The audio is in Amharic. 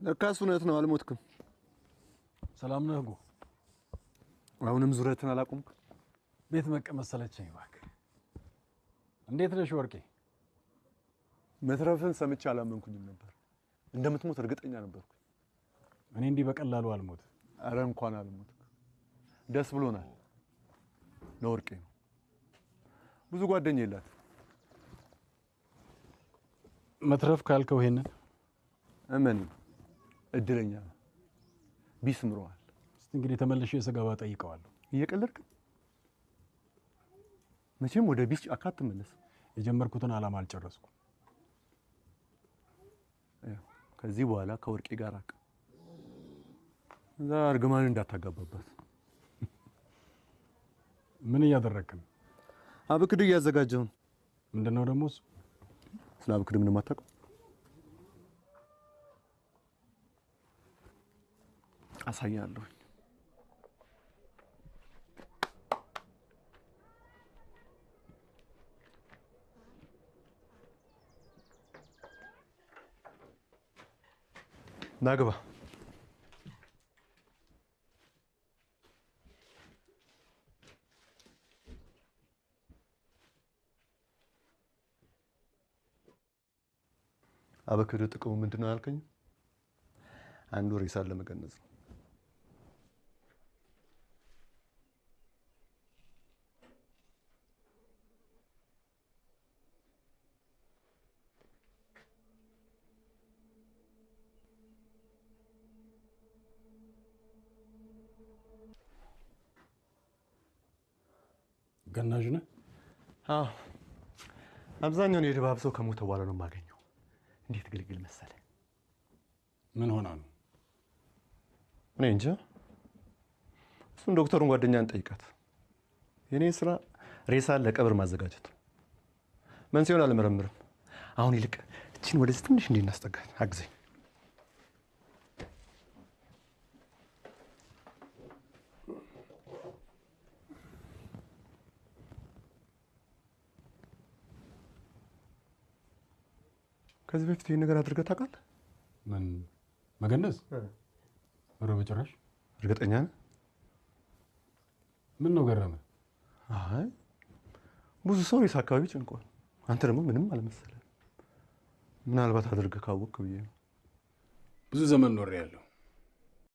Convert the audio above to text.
ለካስ እውነት ነው፣ አልሞትክም። ሰላም ነህ ጎ? አሁንም ዙረትን አላቆምክም? ቤት መቀመጥ ሰለቸኝ እባክህ። እንዴት ነሽ ወርቄ? መትረፍን ሰምቼ አላመንኩኝም ነበር። እንደምትሞት እርግጠኛ ነበርኩ። እኔ እንዲህ በቀላሉ አልሞት። አረ እንኳን አልሞትክ፣ ደስ ብሎናል። ለወርቄ ነው፣ ብዙ ጓደኛ የላት። መትረፍ ካልከው ይሄንን እመን፣ እድለኛ ነው። ቢስምረዋል። እስቲ እንግዲህ ተመልሼ ስገባ ጠይቀዋለሁ። እየቀለድክ መቼም ወደ ቢስ ጫካ አትመለስም። የጀመርኩትን ዓላማ አልጨረስኩም። ከዚህ በኋላ ከወርቄ ጋር ራቅ። እዛ እርግማን እንዳታጋባባት። ምን እያደረግክ ነው? አብክድ እያዘጋጀሁ ነው። ምንድነው ደግሞ እሱ? ስለ አብክድ ምንም አታውቅም? አሳያለሁ። ናግባ። አበክዶ ጥቅሙ ምንድን ነው አልከኝ? አንዱ ሬሳን ለመገነዝ ነው። ገናዥ ነህ? አዎ፣ አብዛኛውን የድባብ ሰው ከሞተ በኋላ ነው የማገኘው። እንዴት ግልግል መሰለ። ምን ሆና ነው? እኔ እንጃ። እሱን ዶክተሩን ጓደኛን ጠይቃት። የኔ ስራ ሬሳን ለቀብር ማዘጋጀት ነው። መንስኤውን አልመረምርም። አሁን ይልቅ እችን ወደዚህ ትንሽ እንዲናስጠጋት አግዘኝ። ከዚህ በፊት ይህን ነገር አድርገህ ታውቃለህ? ምን መገነዝ? ኧረ በጭራሽ። እርግጠኛ ነህ? ምን ነው ገረመ? አይ ብዙ ሰው ሬሳ አካባቢ ጨንቋል። አንተ ደግሞ ምንም አልመሰለህም። ምናልባት አድርገህ ካወቅክ ብዬ ነው። ብዙ ዘመን ኖሬያለሁ።